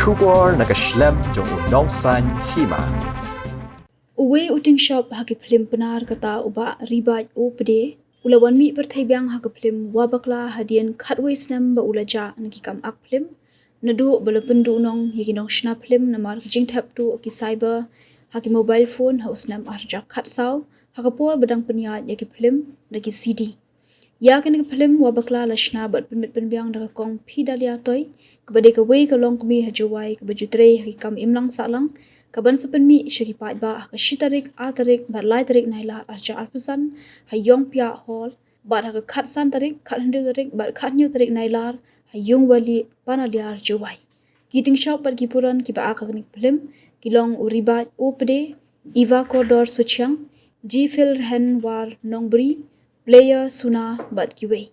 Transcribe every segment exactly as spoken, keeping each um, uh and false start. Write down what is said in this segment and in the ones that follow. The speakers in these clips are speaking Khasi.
Khubor na ka shlem jong u nongsaiñ hima. Uwei u tyngshop ha ki phlim Pnar kata u Bah Ribait Opde u la wan mih pyrthei biang ha ka phlim Wabakla hadien khatwei snem ba u la jah na ki kam ak phlim. Naduh ba la pynduh nong ïa ki nongshna phlim namar ka jingthep tuh ki cyber ha ki mobile phone ha u snem ar hajar khatsaw ha ka por ba dang pynïaid ïa ki phlim da ki C D. Ïa kane ka phlim Wabakla la shna bad pynbit pynbiang da ka kong P Dalia Toi, kaba dei kawei ka longkmie ha Jowai kaba ju trei ha ki kam imlang sahlang, kaban sa pynmih sha ki paidbah ha ka shi tarik, ar tarik bad lai tarik Nailar ar hajar arphew san ha Ïongpiah Hall, bad ha ka khatsan tarik, khathynriew tarik bad khathynñiew tarik Nailar ha Ïungwali Panaliar Jowai. Ki tyngshop bad ki puran kiba ak ha kane ka phlim ki long u Ribait Opde, Eva Kordor Suchiang, Jifil Rhenwar Nongbri, Player Suna bad kiwei.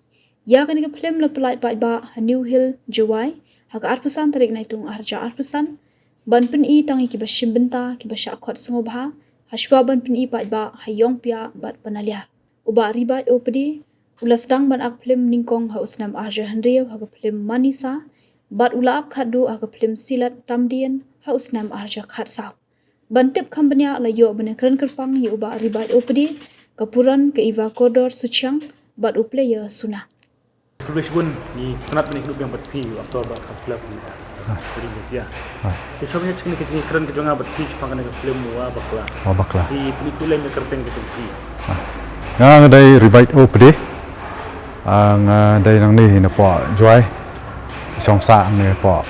Ïa kane ka phlim la pyllait paidbah ha New Hill Jowai ha ka arphew san tarik Naitung ar hajar arphew san ban pyni tang ïa kiba shim bynta kiba shah khot sngewbha hashwa ban pyni paidbah ha Ïongpiah bad Panaliar. U Bah Ribait Opde u la sdang ban ak phlim nyngkong ha u snem ar hajar hynriew ha ka phlim Manisa bad u la ak khatduh ha ka phlim Silat Tamdien ha u snem ar hajar khatsaw. Ban tip kham bniah la ïoh ban ïakren kyrpang ïa u Bah Ribait Opde, ka puran ka Eva Kordor Suchiang bad u Player Suna. Khublei shibun, ngi sngewtynnat ban ïakynduh biang bad phi, u actor ba kham slem. Khublei ïa. Te shuwa ban ïa shim ka jingïakren ka jong nga bad phi shaphang kane ka phlim Wabakla. Wabakla. Phi pyni khublei ïa ka kyrteng ka jong phi. Nga nga dei Ribait Opde. Ah, nga dei nangne hi napoh Jowai. Shong sah ne poh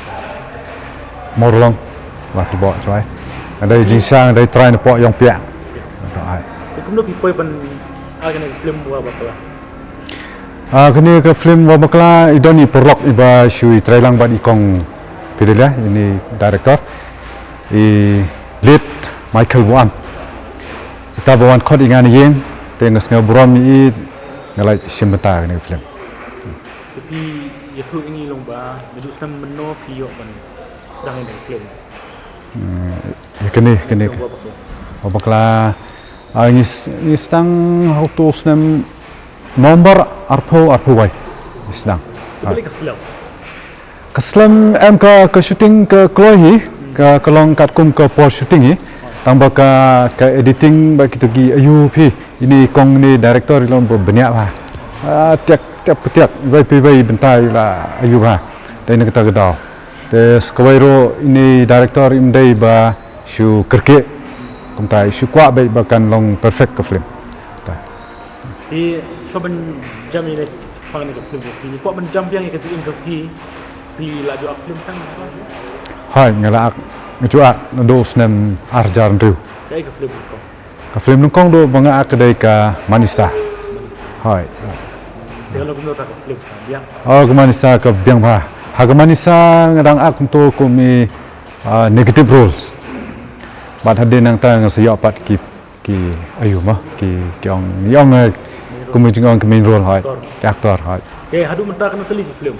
Mawryllong, Wah Tyrboh Jowai. Nga dei jingshisha nga dei trai napoh Ïongpiah. Ai. Te kumno phi poi ban ai kane ka phlim Wabakla? Ah, kane ka phlim Wabakla i don i paralok iba shu i trai lang bad i kong P Dalia, ini director, i late Michael Buam. Kita ba wan khot ïa nga na ïing, te nga sngew burom ïa i, nga la shim bynta kane ka phlim. Te phi ïathuh ïa ngi long ba naduh snem mynno phi ïoh ban sdang ïa kane ka phlim? Hmm, ïa kane, kane. Wabakla. Wabakla, ah, ngi s-, ngi sdang ha uto u snem November arphew arphew wei. Ngi sdang. Te balei ka slem? Ka slem em, ka, ka shooting ka kloi hi, ka, ka long katkum ka por shooting hi. Tang ba ka, ka editing ba kito ki ayu phi. Ini kong ini director i long ba bniah ba. Ah, tiak, tiak, tiak, wei pi wei bynta i la ayu ba. Dei na kata ka daw. Te sa kawei ruh ini director im dei ba shu kyrkieh. Kumta i shu kwah beit ba kan long perfect ka film. Ta. Te shuwa ban jam ïa kane ka film, phi kwah ban jam biang ïa ka jingim jong phi, phi la ju ak film tang? Hooid, nga la ak, nga ju ak naduh u snem ar hajar hynriew. Kaei ka film nyngkong? Ka film nyngkong ruh ba nga ak ka dei ka Manisa. Hooid. Te ka long kumno ta ka film, ka biang? Oh, ka Manisa ka biang bha. Ha ka Manisa nga dang ak kumto kum i, ah, negative roles. Bad hadien nangta nga sa ïoh pat ki ki ayu mo, ki, ki ong, ki ong, eh, kum jingong ki main role, hooid. Ki actor, hooid. Te haduh mynta katno tylli ki film?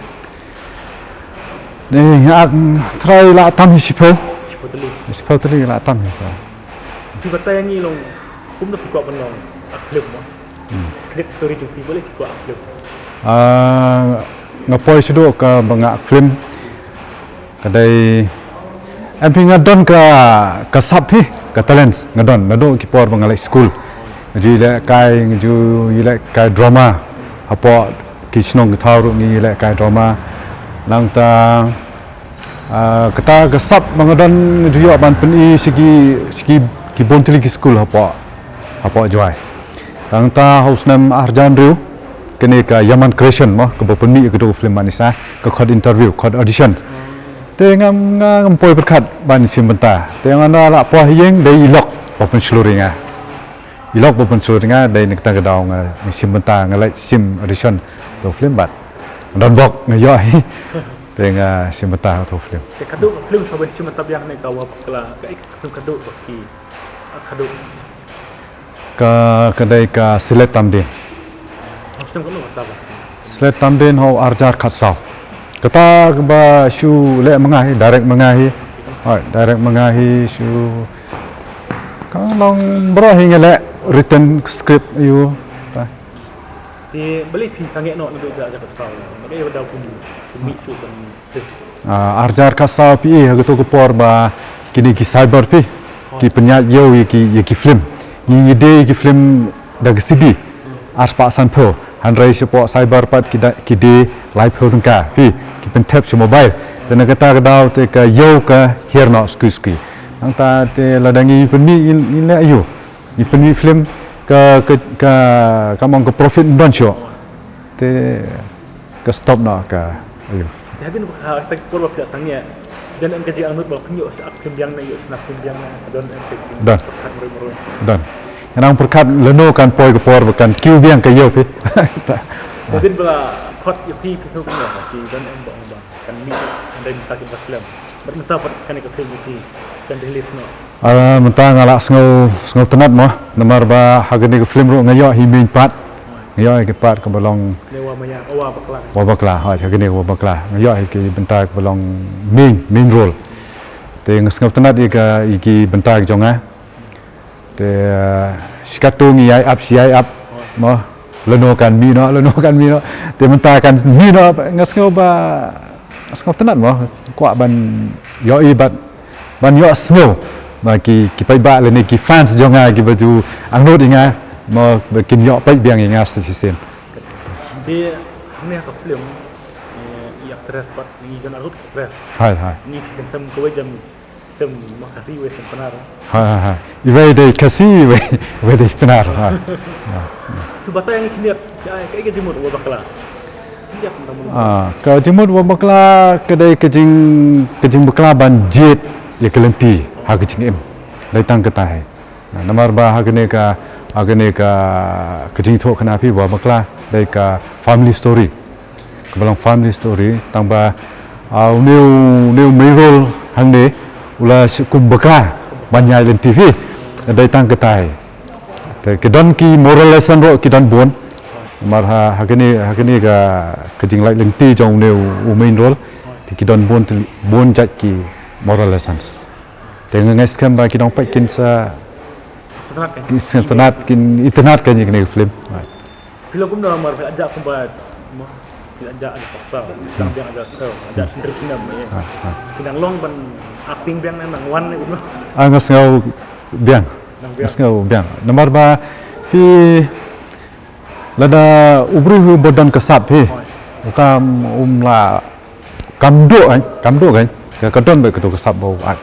Ni nga ak trai la tam hi shiphew. Shiphew tylli. Shiphew tylli la tam hi. Phi batai ïa ngi long kumno phi kwah ban long ak film mo? Hmm. Khnit story jong phi, balei phi kwah ak film? Ah, nga poi shaduh kaba nga ak film. Ka dei, em phi, nga don ka, ka sap hi, ka talent nga don naduh ki por ba nga leit skul. Nga ju ïalehkai, nga ju ïalehkai drama. Hapoh ki shnong ki thaw ruh ngi ïalehkai drama. Nangta, ah, kata ka sap ba nga don nga ju ïoh ban pyni sha ki, sha ki, ki bun tylli ki skul hapoh, hapoh Jowai. Nangta ha u snem ar hajar hynriew, kane ka Yaman Creation mo, kaba pynmih ïa ka film Manisa, ka khot interview, khot audition. Te ngam, nga ngam poi pyrkhat ban shim bynta. Te nga na la poi ha ïing, dei i lok ba pynshlur ïa nga. I lok ba pynshlur ïa nga, dei na kata ka daw nga, nga shim bynta, nga leit shim audition to film bad nga don bok nga ïoh hi. Te nga shim bynta to film. Te kaduh ka film shuwa ban shim bynta biang ne ka Wabakla, kaei ka film kaduh ba phi, ah, kaduh? Ka, ka dei ka Silet Tamdien. Hostem ka long kata ba. Silet Tamdien ha u ar hajar khatsaw. Kata kaba shu leh ma nga hi, direct ma nga hi. Hooid, direct ma nga hi shu. Ka long baroh hi nga leh written script aïu. Ta. Te balei phi sangeh noh naduh ar hajar khatsaw? Balei ba daw phi, phi mih shuh ban film? Ah, ar hajar khatsaw phi i ha kato ka por ba kine ki cyber phi ki pynïaid ïew ïa ki, ïa ki film. Ngi, ngi die ïa ki film da ka C D. Ar spah sanphew. Hynrei shapoh cyber pat ki da, ki die laiphew tyngka phi, ki pynthep sha mobile. Te na kata ka daw te ka ïew ka hiar noh skui skui. Nangta te lada ngi pynmih ngi, ngi leh aïu? Ngi pynmih film ka, ka, ka, ka mong ka profit ym don shuh. Te ka stop noh ka aïu. Te hadien ba ka, te por ba phi ïa sangeh, don em ka jingangnud ba phin ïoh sha act film biang ne, ïoh sha film biang ne, don em ka jing Don. Pyrkhat marwei marwei. Don. Nga nang pyrkhat lano kan poi ka por ba kan kiew biang ka ïew phi. Te hadien ba la khot ïa phi, phi sngew kumno, phi don em ba ong ba kan mih hynrei mynta ki ba slem. Bad mynta pat kane ka film ïa phi kan release noh. Ah, mynta nga la sngew, sngewtynnat mo, namar ba ha kane ka film ruh nga ïoh hi main part. Nga ïoh hi ki part kaba long Ne wa maya, wa bakla. Wa bakla, ha, ha kane wa bakla. Nga ïoh hi ki bynta kaba long main, main role. Te nga sngewtynnat ïa ka, ïa ki bynta ki jong nga. Te, eh, shi katto ngi ïai ap, shi ïai ap mo. Lano kan mih noh, lano kan mih noh. Te mynta kan mih noh, nga sngew ba, nga sngewtynnat mo. Kwah ban ïohi bad ban ïohsngew ba ki, ki paidbah lane ki fans jong nga kiba ju angnud ïa nga mo, ba kin ïoh peit biang ïa nga sa shisien. Te hangne ha ka film, eh, i actress pat ngi don arngut actress. Hai, hai. Ngi ki kynsan kawei jam sem ma Khasi wei sem Pnar. Hai, hai, hai. Iwei dei Khasi, iwei, iwei dei Pnar. Hai. To batai ngi khyndiat, ïa, kaei ka jingmut wa bakla. Ah, ka jingmut wa bakla ka dei ka jing, ka jingbakla ban jied ïa ka lynti ha ka jingim. Dei tang kata hi. Namar ba ha kane ka, ha kane ka, ka jingthoh kane phi wa bakla dei ka family story. Kaba long family story tang ba, ah, une u, une u main role hangne u la shu kum bakla ban ïaid lynti phi. Dei tang kata hi. Te ki don ki moral lesson ruh ki don bun. Namar ha, ha kane, ha kane ka, ka jinglait lynti jong une u, u main role. Te ki don bun, te bun jait ki moral lessons. Te nga ngeit skhem ba ki nongpeit kin sa, kin sngewtynnat, kin itynnat ïa kane ka film. Phi long kumno namar phi la jah kumba mo, phi la jah, jah pasal, phi la jah, jah tau, jah sendiri sendiri. Phi nang long ban acting biang ne nang wan ne kumno? Ah, nga sngew biang. Nang biang. Nga sngew biang. Namar ba phi lada u briew uba don ka sap phi, u kam, um la kam duh kan, kam duh kan. Ka, ka don bad kato ka sap ba u ait.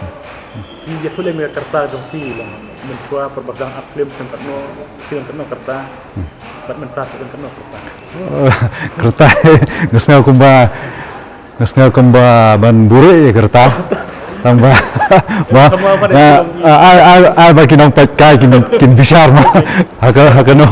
Phi ïathuh lem ïa ka rta jong phi long mynshuwa por ba dang act film, film katno, film katno ka rta. Bad mynta film katno ka rta. Ka rta, nga sngew kumba, nga sngew kumba ban buhrieh ïa ka rta. Tang ba, ba, ai, ai, ai ba ki nongpeit kai kin, kin bishar mo. Ha ka, ha kano.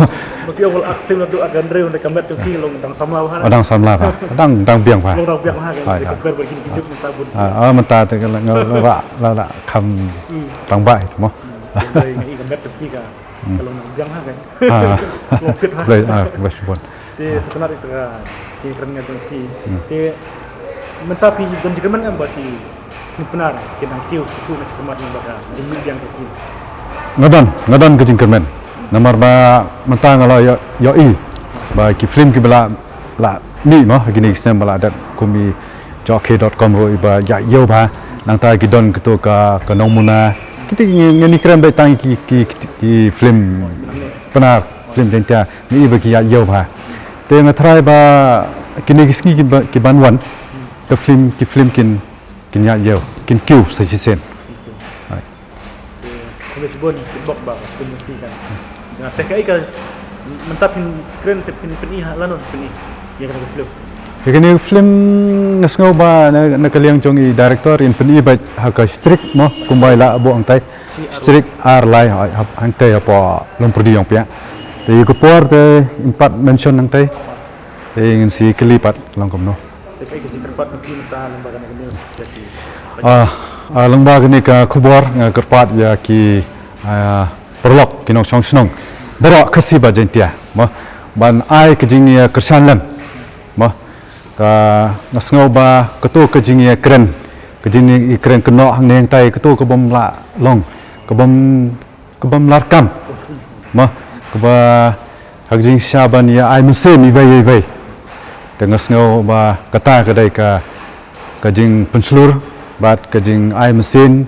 Ba ki ong ba la act film naduh ha ka hynriew, hynrei ka met jong ki long dang samla bha. Dang samla bha. Dang, dang biang bha. Long dang biang bha kan. Compare bad kine ki juk mynta bun. Ah, mynta te ka la, la, la, la kham tang ba hi mo. Hynrei nga i ka met jong ki ka, ka long dang biang bha kan. Ah. Long fit bha. Khublei, ah, khublei shibun. Te sngewtynnat ïa ka jingkren nga jong phi. Te mynta phi don jingkyrmen em ba ki Pnar kin nang kiew shuh shuh na shakhmat lyngba ka jingmih biang ka film? Nga don, nga don ka jingkyrmen. Namar ba mynta nga la ïoh, ïohi ba ki film kiba la, la mih mo ha kine ki snem ba la dep, kum i jong K dot com ruh iba ïaid ïew bha. Nangta ki don kito ka, ka nongmuna. Kito ki ngi, ngi kren beit tang ki, ki, ki, ki film Pnar, film Jaiñtia, ngi i ba ki ïaid ïew bha. Te nga tharai ba kine ki sngi kiba, ki ban wan, ka film, ki film kin, kin ïaid ïew, kin kiew sa shisien. Khublei shibun, ki bok ba, phin ïa phi kan. Nga te kaei ka, mynta phin screen te phin, phin pyni ha lano phin pyni ïa kane ka film? Ïa kane ka film nga sngew ba na, na ka liang jong i director in pyni beit ha ka Strik mo, kumba i la buh hangtai. Strik ar lai, ha, ha, hangtai hapoh Longpyrdi Ïongpiah. Te ïa ka por te in pat mention hangtai. Te ngin sa kylli pat long kumno. Te kaei ka jingkyrpad jong phi mynta lyngba kane ka news ïa ki? Ah, ah, lyngba kane ka khubor nga kyrpad ïa ki, ah, paralok ki nongshong shnong baroh Khasi bad Jaiñtia mo, ban ai ka jingïakyrshan lem mo. Ka, nga sngew ba kato ka jingïakren, ka jingïakren kynnoh hangne hangtai, kato ka bym lah long, ka bym ka bym lah kam. Mo, kaba ha ka jingshisha ban ïa ai mynsiem iwei ïa iwei. Te nga sngew ba kata ka dei ka, ka jingpynshlur bad ka jingai mynsiem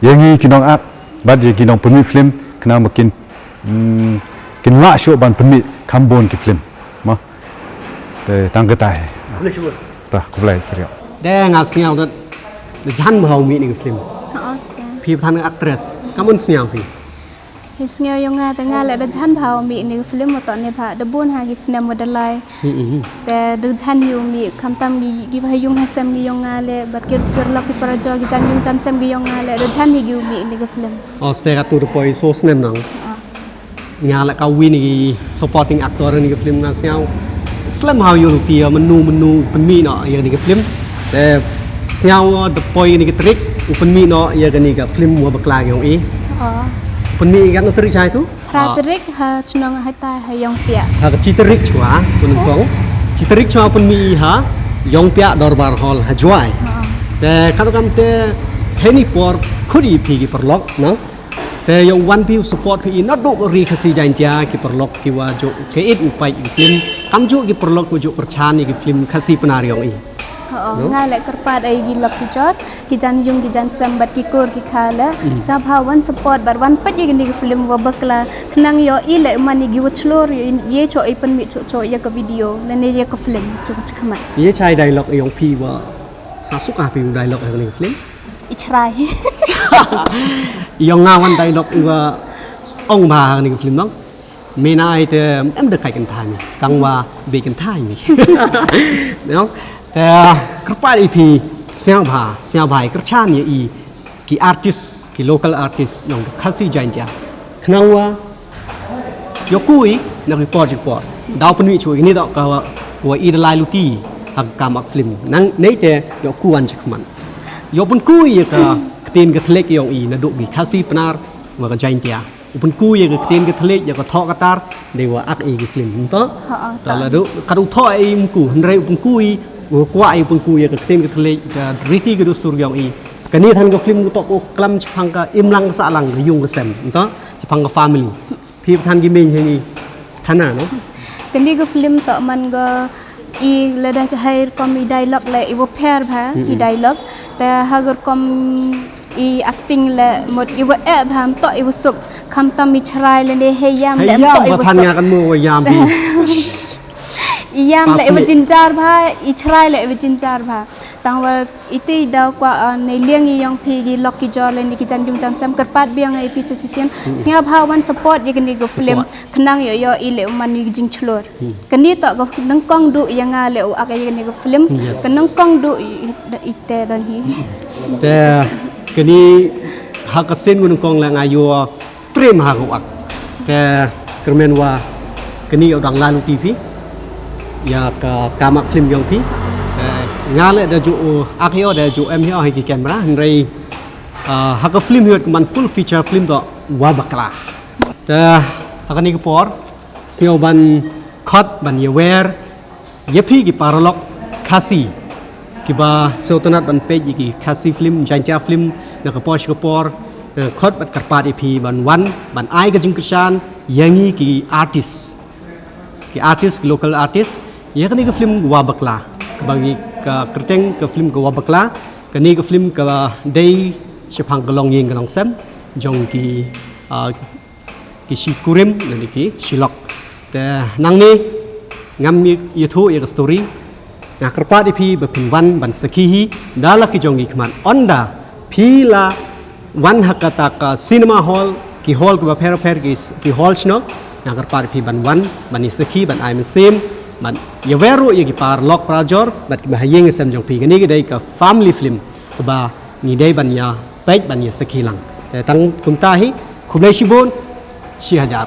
ïa ngi ki nongak bad ïa ki nongpynmih film khnang ba kin, mm, kin lah shuh ban pynmih kham bun ki film. Mo. Te tang katai. Khublei shibun. Te khublei. Te nga sngew da jhan bha u mih ïa kane ka film. Phi ba than actress, kam un sngew phi? Hi sngew ïong nga te nga leh da jhan bha u mih ïa kane ka film, u toh ne bha da bun ha ki snem wa da lai. Te da jhan ïa u mih, khamtam ki, ki ba ha ïung ha sem ki ïong nga leh, bad ki paralok ki parajor, ki jan ïung jan sem ki ïong nga leh, da jhan ïa ki u mih ïa kane ka film. O, ste ka tu da poi so snem nang. Nga leh ka wi na ki supporting actor ïa kane ka film nga sngew slem ha u ïoh luti ïa mynno mynno pynmih noh ïa kane ka film. Te sngew da poi ïa kane ka tarik u pynmih noh ïa kane ka film Wa Bakla ïong i. Pynmih ïa kane ka tarik shai tu? Phra tarik ha chnong Haitai ha Ïongpiah. Ha ka chi tarik chwa, pun kong. Chi tarik chwa pynmih ha Ïongpiah Dorbar Hall ha Jwai. Te katto kam te heini por khut i phi ki paralok, no? Te ïong wan phi u support phi i na duk ri Khasi Jaintia ki paralok ki wa ju ke it u pait ki film. Kam ju ki paralok wa ju pyrchan ki film Khasi Pnar ïong i. Nga leh kyrpad ai ki lok ki jor, ki jan ïung ki jan sem bad ki kur ki kha leh. Sa bha wan support bad wan pait ïa kane ka film Wa Bakla. Khnang ïoh i leh man ïa ki wa chlur ïa cho i pynmih cho cho ïa ka video lane ïa ka film cho ka chakmat. Ïa chai dialogue ïong phi wa sa suk ha phi dialogue ha kane ka film. I chrai. Ïong nga wan dialogue i wa ong bha ha kane ka film nong. Me na ai te em da kai kan thai mi. Tang wa be kan thai mi. No? Te kyrpad i phi sngewbha, sngewbha i kyrchan ïa i ki artist, ki local artist ïong ka Khasi Jaintia. Khnang wa ïoh kui na ki por jik por. Daw pynwi chui ni dok ka wa, ka wa i da lai luti ha ka mak film. Nang nei te ïoh kuan jik man. Ïoh pun kui ïa ka ktien ka thlek ïong i na duk ki Khasi Pnar wa ka Jaintia. U pynku ïa ka ktien ka thylliej ïa ka thoh ka tar dei wa ak ïa ki film nto. Ta la du ka du thoh ïa i mku hynrei u pynku i u kwah ïa u pynku ïa ka ktien ka thylliej ka riti ka dustur ïong i. Kani than ka film u tok u klam chpang ka imlang sahlang ka yung ka sem nto chpang ka family. Phi than ki meng hi ni thana no. Kani ka film to man ga i lada ka hai rukom i dialogue le i wa pher bha i dialogue. Te ha ka rukom i acting le mut i wa eh bha mto i wa suk. Khamtam i chrai le ne he yam le mto i wa suk. Kan mo wa yam bi. I yam le i wa jinjar bha i chrai le i wa jinjar bha. Tang wa iti daw kwa ne liang i yong phi ki lok ki jor le ni ki jan yung jan sem kyrpad biang i phi sa chisien. Singa bha wan support ya kani ka film. Khnang yo yo i le man i jingchlur. Kani to ka nangkong du ya nga le u ak ya kani ka film. Ka nangkong du i te dang hi. Te kani ha ka sin ngun kong le nga yo trim ha ka ak. Te kermen wa kani yo dang lalu T V ya ka kamak film yong phi. Nga le da ju ak yo da ju em yo ha ki camera hynrei ha ka film yo man full feature film to wa bakla. Te ha kani ka por sio ban khot ban yawer ya phi ki paralok Khasi kiba sio tanat ban pej ya ki Khasi film Jaintia film na ka por shi ka por na ka khot ban kyrpad ya phi ban wan ban ai ka jingkyrshan ya ngi ki artist ki artist ki local artist ya kani ka film wa bakla kaba ngi ka kyrteng ka film ka wa bakla kani ka film ka dei shapang ka long ying ka long sem jong ki ki shi kurim lane ki shilok. Te nangne ngam ïathuh ïa ka story. Nga kyrpad ïa phi ba phin wan ban sakhi hi da la ki jong ki khmat. Ynda phi la wan ha kata ka cinema hall ki hall kiba pher pher ki hall shno. Nga kyrpad ïa phi ban wan ban ïa sakhi ban ai mynsiem ban ïa weru ïa ki paralok parajor bad kiba ha ïing sem jong phi kane ki dei ka family film kaba ngi dei ban ïa peit ban ïa sakhi lang. Te tang kumta hi khublei shibun. Shi hajar.